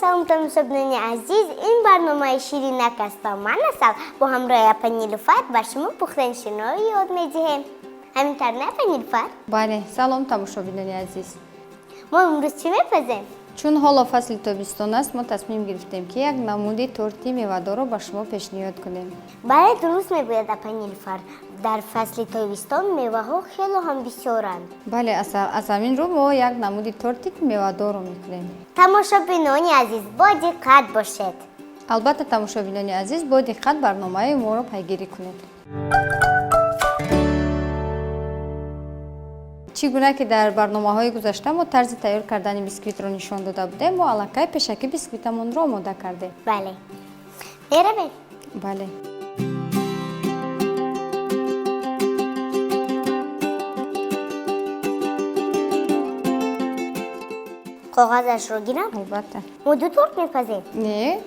Салом, тамошобинони азиз. Ин барномаи Ширинак аст ва ман, Асал, бо ҳамроҳи апа Нилуфар ба шумо пухтани ширинҳоро ёд медиҳем. Ҳамин тавр, не, апа Нилуфар? Бале, салом, тамошобинони азиз. Мо имрӯз чӣ мепазем? Чун ҳоло фасли тобистон аст, мо тасмим гирифтем, ки як намуди торти мевадорро ба шумо пешниҳод кунем. Бале, дуруст мегӯяд апа Нилуфар. Дар фасли тобистон меваҳо хело ҳам бисёранд. Бале, аз ҳамин рӯ мо як намуди торти мевадорро мекунем. Тамошобинони азиз, бо диққат бошед. Албатта, тамошобинони азиз, бо диққат барномаи моро пайгирӣ кунед. Чӣ гуна ки дар барномаҳои гузашта мо тарзи тайёр кардани бисквитро нишон дода будем, мо аллакай пешакӣ бисквитамонро омода кардем. Бале, меравем. Бале. Коғазашро гирам? Албатта. Мо ду торт мепазем? Не,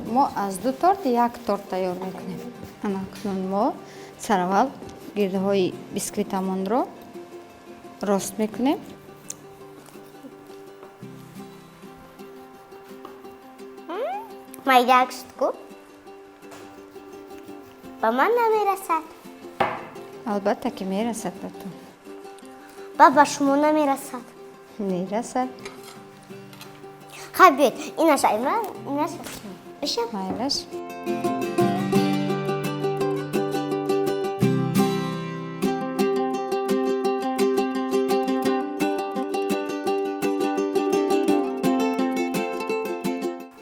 мо аз ду торт як торт тайёр мекунем. Ана акнун мо сараввал гирдҳои бисквитамонро рост мекунем. Майдаак шуд ку, ба ман намерасад. Албатта ки мерасад ба ту. Ба шумо намерасад. Мерасад. Хай, биёед, инаш ай ман, инаш бишам. Майлаш.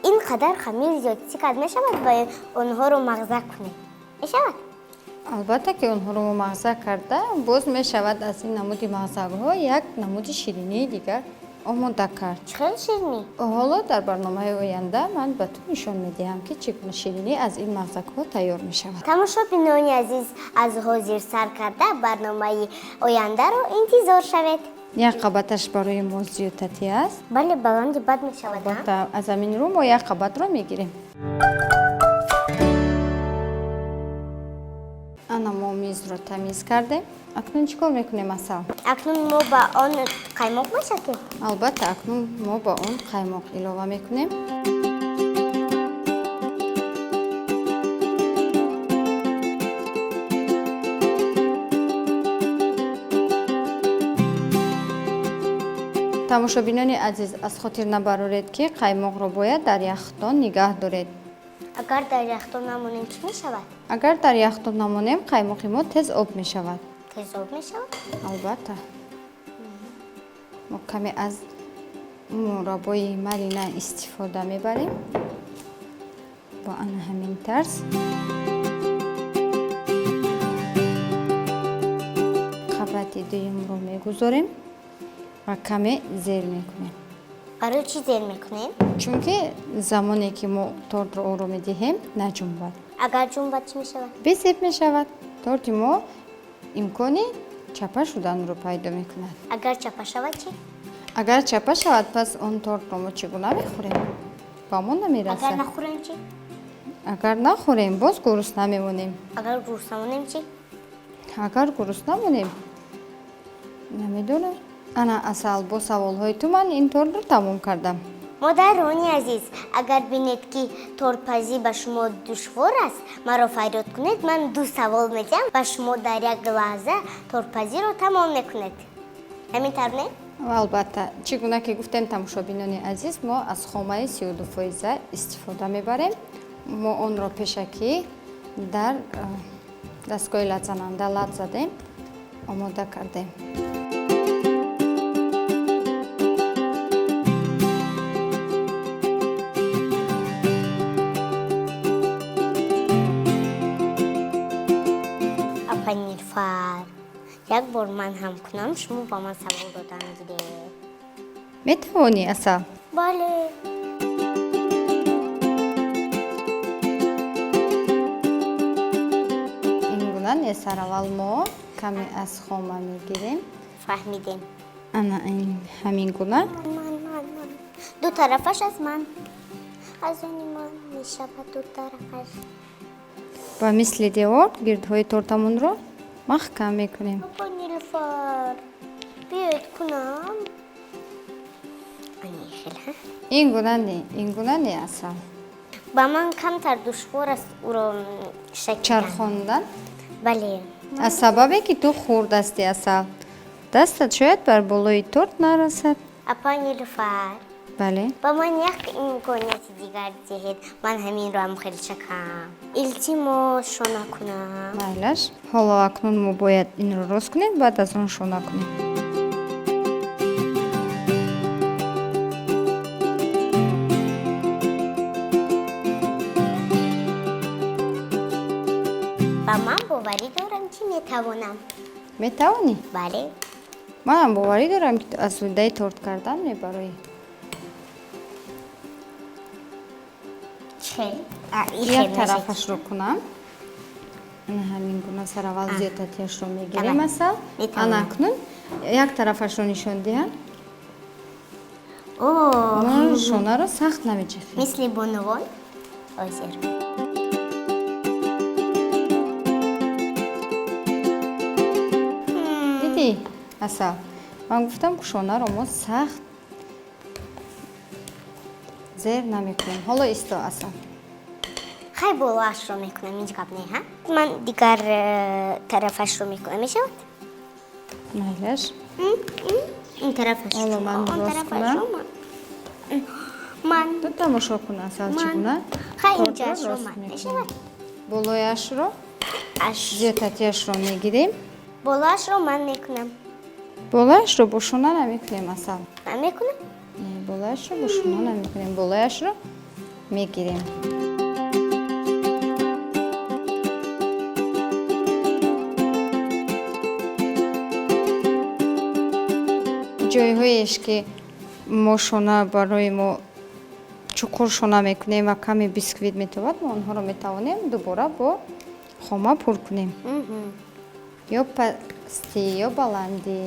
Ин қадар хамир зиёдтӣ кард мешавад ва онҳоро мағзак кунем, мешавад? Албатта ки онҳоро мо мағзак карда, боз мешавад аз ин намуди мағзакҳо як намуди ширинии дигар омода кард. Чӣ хел ширинӣ? Ҳоло дар барномаи оянда ман ба ту нишон медиҳам, ки чӣ гуна ширинӣ аз ин мағзакҳо тайёр мешавад. Тамошобинони азиз, аз ҳозир сар карда барномаи ояндаро интизор шавед. Як қабаташ барои мо зиёдтатӣ аст. Бале, баланди бад мешавад, а? Албатта, аз ҳамин рӯ мо як қабатро мегирем. Ана мо мизро тамиз кардем. Акнун чӣ кор мекунем, Асал? Акнун мо ба он қаймоқ мешакем. Албатта, акнун мо ба он қаймоқ илова мекунем. Тамошобинони азиз, аз хотир набароред, ки қаймоқро бояд дар яхдон нигаҳ доред. Агар дар яхдон намонем, чӣ мешавад? Агар дар яхдон намонем, қаймоқи мо тез об мешавад. Тез об мешавад? Албатта. Мо каме аз мураббои малина истифода мебарем бо ана ҳамин тарз. Қабати дуюмро мегузорем ва каме зер мекунем. Барои чӣ зер мекунем? Чунки замоне ки мо тортро оро медиҳем, наҷунбад. Агар ҷунбад, чӣ мешавад? Бесеб мешавад. Торти мо имкони чапа шуданро пайдо мекунад. Агар чапа шавад, чӣ? Агар чапа шавад, пас он тортро мо чӣ гуна мехӯрем? Ба мо намерасад. Агар нахӯрем, чӣ? Агар нахӯрем, боз гурусна мемонем. Агар гурусна монем, чӣ? Агар гурусна монем, намедонам. Ана, Асал, бо саволҳои ту ман ин тортро тамом кардам. Модарони азиз, агар бинед, ки тортпазӣ ба шумо душвор аст, маро фарёд кунед, ман ду савол медиҳам ва шумо дар як лаҳза тортпазиро тамом мекунед. Ҳамин тавр, не? Албатта. Чӣ гуна ки гуфтем, тамошобинони азиз, мо аз хомаи 32 фоиза истифода мебарем. Мо онро пешакӣ дар дастгоҳи латзананда лат задем, омода кардем. Апа Нилуфар, як бор ман ҳам кунам, шумо ба ман савол додан гиред. Метавонӣ, Асал? Бале. Ин гуна не, сараввал мо каме аз хома мегирем. Фаҳмидем. Ана ин ҳамин гуна. Ман, ман, ман, ду тарафаш аз ман, аз они ман мешавад ду тарафаш. Ба мисли девор гирдҳои тортамонро маҳкам мекунем. Апа Нилуфар, биёед кунам. Ин гуна не, ин гуна не, Асал. Ба ман камтар душвор аст ӯро шакидан. Чархондан? Бале. Аз сабабе ки ту хурд ҳастӣ, Асал, дастат шояд бар болои торт нарасад. Апа Нилуфар. Бале. Ба ман як имконияти дигар диҳед, ман ҳаминро ҳам хеле шакам. Илтимос, шона кунам. Майлаш, ҳоло акнун мо бояд инро рост кунем, баъд аз он шона кунем. Ба ман боварӣ дорам, ки метавонам. Метавонӣ? Бале. Манам боварӣ дорам, ки аз ӯҳдаи торт кардан мебароӣ. Чӣ? Як тарафашро кунам, ана ҳамин гуна. Сараввал зиёдатиашро мегирем, Асал. Ана акнун як тарафашро нишон диҳам. Мо шонаро сахт намеҷахем. Мисли бонувон ҳозир. Дидӣ, Асал, ман гуфтам, ки шонаро мо сахт зер намекунем. Ҳоло исто, Асал. Хай, болоашро мекунам, ҳеҷ гап не, ҳа? Ман дигар тарафашро мекунам, мешавад? Майлаш. Ин тарафашро. Ҳоло ман Он рост тарафашро. кунам. Ман Ту тамошо кун, Асал, чӣ Ман. гуна Хай, тортро инҷоашро рост ман. мекунем. Мешавад? Болояшро Аш. зиёдатиашро мегирем. Болоашро ман мекунам. Болояшро бо шона намекунем, Асал. Ман мекунам. Не, болояшро бо шона намекунем, болояшро мегирем. Ҷойҳоеш ки мо шона барои мо чуқур шона мекунем ва каме бисквит метобад, мо онҳоро метавонем дубора бо хома пур кунем, ё пастӣ, ё баландӣ.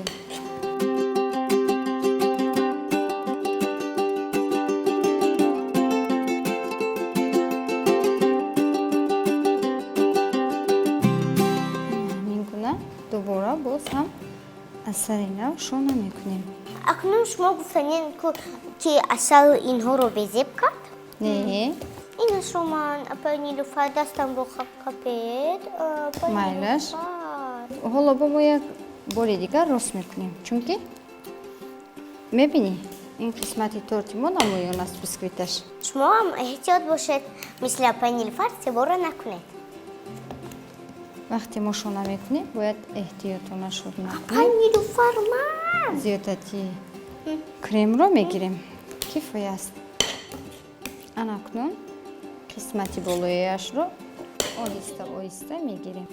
Ҳамин гуна дубора боз ҳам аз сари нав шона мекунем. Акнун шумо гуфтанед, ки Асал инҳоро безеб кард? Не. Инашро ман, апаи Нилуфар, дастамро қапед. Апаи Майлаш. Нилуфар. Ҳоло бо мо як бори дигар рост мекунем, чунки мебинӣ, ин қисмати торти мо намоён аст, бисквиташ. Шумо ҳам эҳтиёт бошед, мисли апаи Нилуфар себора накунед. Вақте мо шона мекунем, бояд эҳтиётона шона Апаи кунем. Нилуфар, ман Зиёдати кремро мегирем, кифоя аст. Ана акнун қисмати болояшро оҳиста оҳиста мегирем.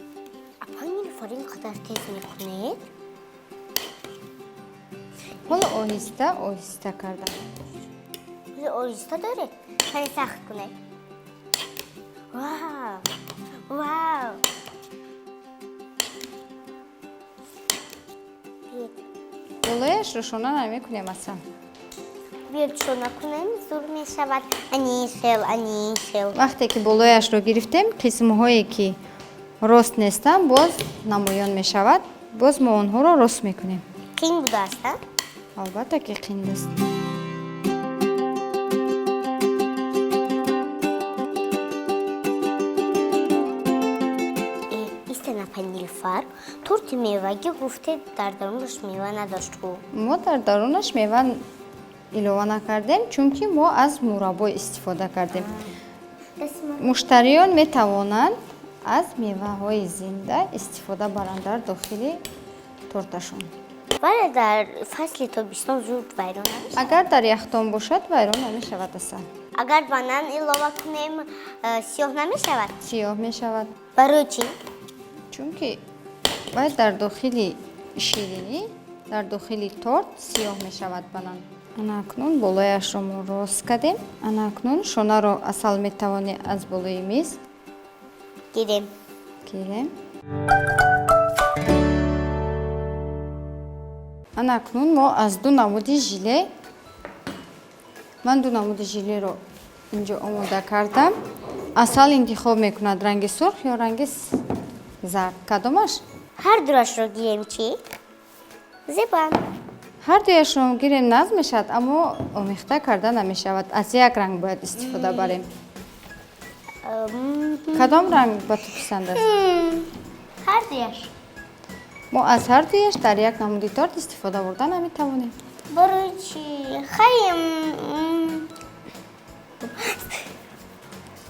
Апаи Нилуфар, ин қадар тез мекунед? Ҳоло оҳиста оҳиста кардам. Ҳоло оҳиста доред, кане сахт кунед. Вау, вау! Биед. Болояшро шона намекунем, Асал. Биёд, шона кунем, зур мешавад. Ани хел, ани хел. Вақте ки болояшро гирифтем, қисмҳое ки рост нестанд, боз намоён мешавад, боз мо онҳоро рост мекунем. Қин будааст, а? Албатта ки қин аст. Истен, апаи Нилуфар, торти мевагӣ гуфтед, дар дарунаш мева надошт ку? Мо дар дарунаш мева илова накардем, чунки мо аз мураббо истифода кардем. Муштариён метавонанд аз меваҳои зинда истифода баранд дар дохили торташон. Вале дар фасли тобистон зуд вайрон намешавад? Агар дар яхдон бошад, вайрон намешавад, Асал. Агар банан илова кунем, сиёҳ намешавад? Сиёҳ мешавад. Барои чӣ? Чунки вай дар дохили ширинӣ, дар дохили торт сиёҳ мешавад банан. Ана акнун болояшро мо рост кардем. Ана акнун шонаро, Асал, метавонӣ аз болои миз гирем. Гирем. Ана акнун мо аз ду намуди желе, ман ду намуди желеро инҷо омода кардам. Асал интихоб мекунад, ранги сурх ё ранги зард, кадомаш? Ҳар дуашро гирем, чӣ? Зебан. Ҳар дуяшро гирем, нағз мешавад, аммо омехта карда намешавад. Аз як ранг бояд истифода барем. Кадом ранг ба ту писанд аст? Ҳар дуяш. Мо аз ҳар дуяш дар як намуди торт истифода бурда наметавонем. Барои чӣ? Хай.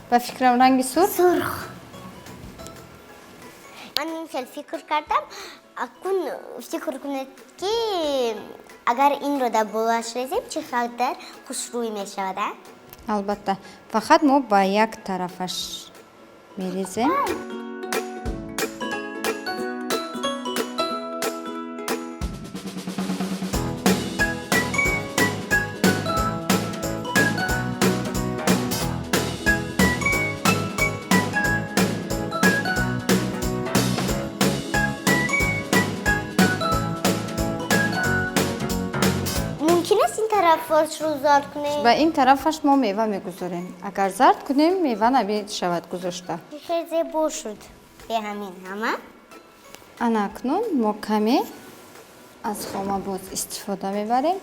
Ба фикрам, ранги сурх. Сурх. Ман ин хел фикр кардам. Акун фикр кунед, ки агар инро дар болоаш резем, чӣ қадар хушрӯй мешавад, а? Албатта, фақат мо ба як тарафаш мерезем. Мумкин аст ин тарафашро зард кунем? Ба ин тарафаш мо мева мегузорем. Агар зард кунем, мева намешавад гузошта. Хеле зебо шуд бе ҳамин ҳама. Ана акнун мо каме аз хома боз истифода мебарем.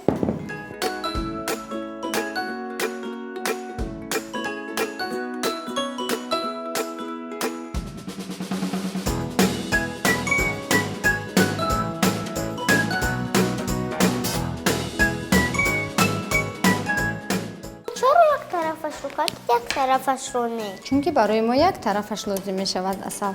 Чаро як тарафашро кард, як тарафашро не? Чунки барои мо як тарафаш лозим мешавад, Асал.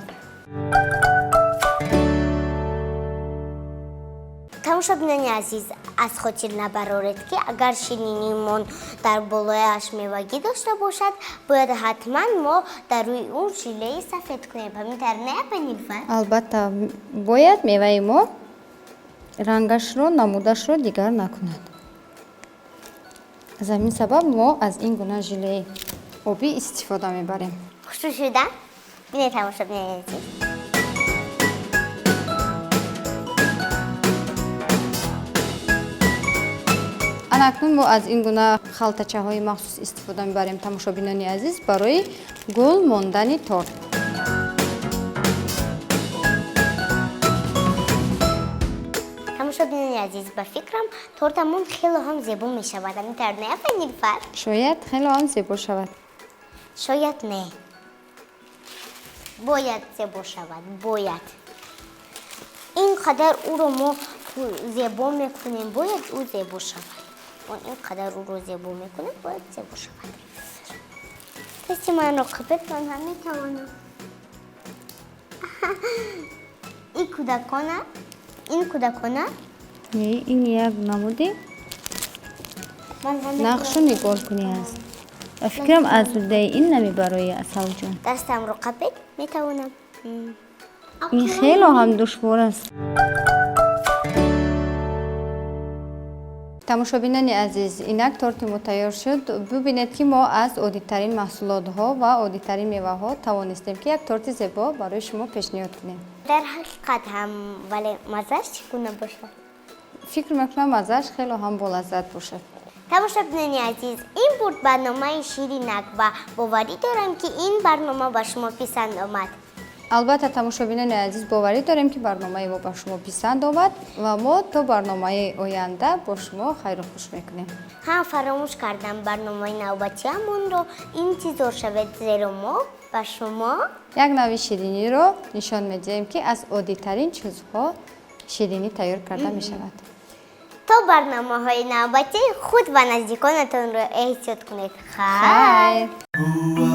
Тамошобинони азиз, аз хотир набароред, ки агар ширинимон дар болояш мевагӣ дошта бошад, бояд ҳатман мо дар рӯи он желеи сафед кунем. Ҳамин тавр не, апа Нилуфар? Албатта, бояд меваи мо рангашро, намудашро дигар накунад. Аз ҳамин сабаб мо аз ин гуна желеи обӣ истифода мебарем. Хушрӯ шуда. Бинед, тамошобинони азиз. Ана акнун мо аз ин гуна халтачаҳои махсус истифода мебарем, тамошобинони азиз, барои гул мондани торт. Тамошобинони азиз, ба фикрам, тортамон хело ҳам зебо мешавад. Ҳамин тавр не, апа Нилуфар? Шояд хело ҳам зебо шавад. Шояд не, бояд зебо шавад. Бояд. Ин қадар ӯро мо зебо мекунем, бояд ӯ зебо шавад. Мо ин қадар ӯро зебо мекунем, бояд зебо шавад. Дасти манро қабед, ман ҳам метавонам. Ин кӯдакона, ин кӯдакона. Не, ин як намуди Ман ҳам нақшу нигоркунӣ аст. Ба фикрам, аз уҳдаи ин намебарои, Асалҷон. Дастамро қабед, метавонам. Ин хело ҳам душвор аст. Тамошобинони азиз, инак торти мо тайёр шуд. Бубинед, ки мо аз оддитарин маҳсулотҳо ва оддитарин меваҳо тавонистем, ки як торти зебо барои шумо пешниҳод кунем. Дар ҳақиқат ҳам, вале маззааш чӣ гуна бошад? Фикр мекунам, маззааш хело ҳам болаззат бошад. Тамошобинони азиз, ин буд барномаи Ширинак ва боварӣ дорам, ки ин барнома ба шумо писанд омад. Албатта, тамошобинони азиз, боварӣ дорем, ки барномаи мо ба шумо писанд омад ва мо то барномаи оянда бо шумо хайру хуш мекунем. Ҳа, фаромӯш кардам, барномаи навбатиамонро интизор шавед, зеро мо ба шумо як нави шириниро нишон медиҳем, ки аз оддитарин чизҳо ширинӣ тайёр карда мешавад. То барномаҳои навбатӣ худ ва наздиконатонро эҳтиёт кунед. Хайр. Хайр.